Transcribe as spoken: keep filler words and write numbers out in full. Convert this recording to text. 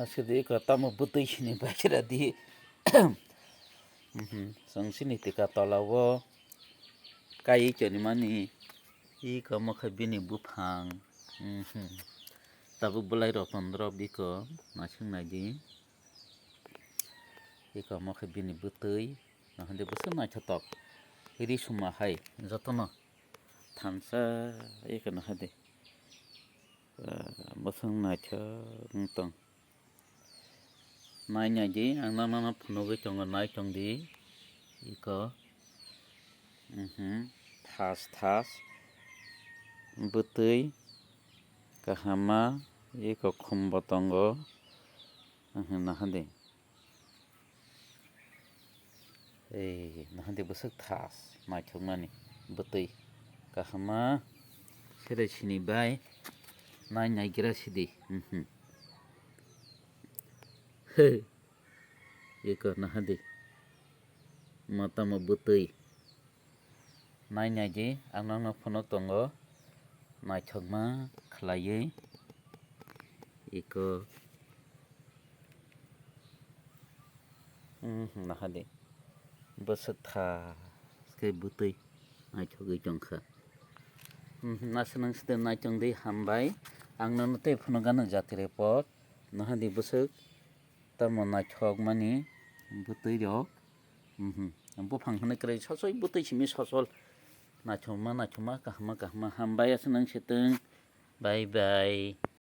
Aswk di eko tamo bwtwi sini baikhe di. Mhm, chwng sini tika tola o kaiwi tonimani eko omo khe bini buphang. Mhm. Tabuk bwlai rok tong drop eko naising naidi. Eko omo khe bini bwtwi. Nahardi bwswk naithotok. Ri suma hai jotono thansa eko nahardi. Ah, bwswk naithok wng tong. Nai nai di, ang nono phunugwi tongo, nai tong di. Eko. Mhm. Thas thas. Bwtwi. Kahama. Eko khumbo tongo. Mhm, nahardi. Ei, nahardi bwswk thas, naithokmani, bwtwi, kahama, sere sini bai, nai naigra sidi, mhm. He, eko nahardi, matamo bwtwi. Nai nai di, ang nokno phunuk tongo, naithokma khlaiwi. Eko, hmm, nahardi, bwswk tha khe bwtwi naithogwi tongkha. Hmm, naiswk nang side naitong di hambai, ang nono tei phunuk gana jati report, nahardi bwswk. Tamo naithokmani bwtwi rok. Mhm. Buphang hwnwi kwrwi sosoi bwtwi simi sosol. Naithokma, naithokma, kahama, kahama. Hambai aswk nang sitwng. Bye bye.